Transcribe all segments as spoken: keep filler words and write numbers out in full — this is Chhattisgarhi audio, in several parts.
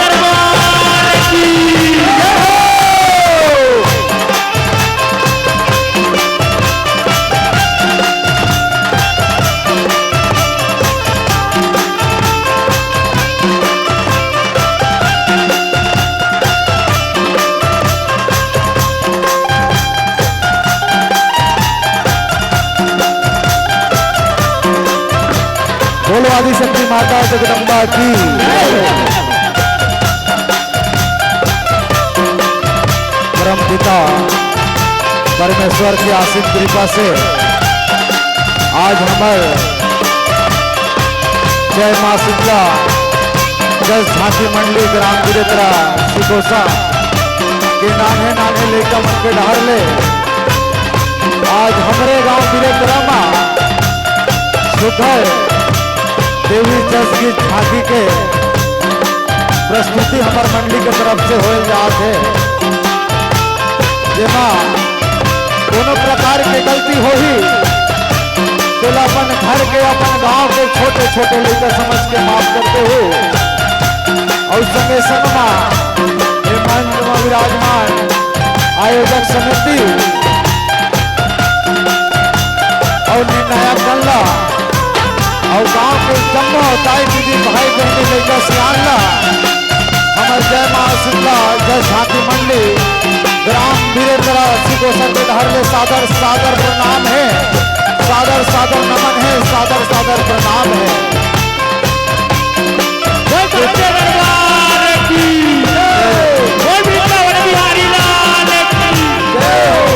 दरबार की जय हो। बोलो आदिशक्ति माता जगदम्बा की। परम पिता परमेश्वर की असीम कृपा से आज हमर जय माँ शीतला जस झांकी मंडली ग्राम बिरेतरा सिकोसा के नान्हे नान्हे लइका मन के डहर ले आज हमरे गांव बिरेतरा मा सुघर देवी जस की झांकी के प्रस्तुति हमर मंडली के तरफ से होए जात हे, जेमा कोनो प्रकार के गलती होही, तेला अपन घर के, अपन गांव के छोटे-छोटे लइका समझ के माफ कर देहू। अउ संगे संग मा ए मंच मा विराजमान आयोजक समिति अउ निर्णायक गण ला अउ गांव के जम्मो दाई दीदी, भाई बहिनी, लइका सियान ला हमर जय माँ शीतला जय झांकी मंडली ग्राम बिरेतरा सिकोसर के डहर ले सादर सादर प्रणाम हे, सादर सादर नमन हे, सादर सादर प्रणाम हे। जय सच्चे दरबार की जय। बोल वृंदावन बिहारी लाल की जय हो।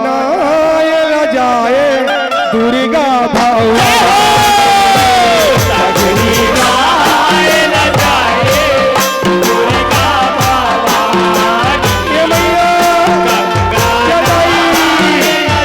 नाय लजाए दुर्गा भवानी। ए मैया, जय दाई।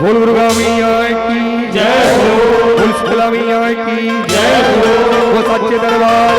बोल दुर्गा मैया की जय हो। बोल शीतला मैया की जय हो। वो सच्चे दरबार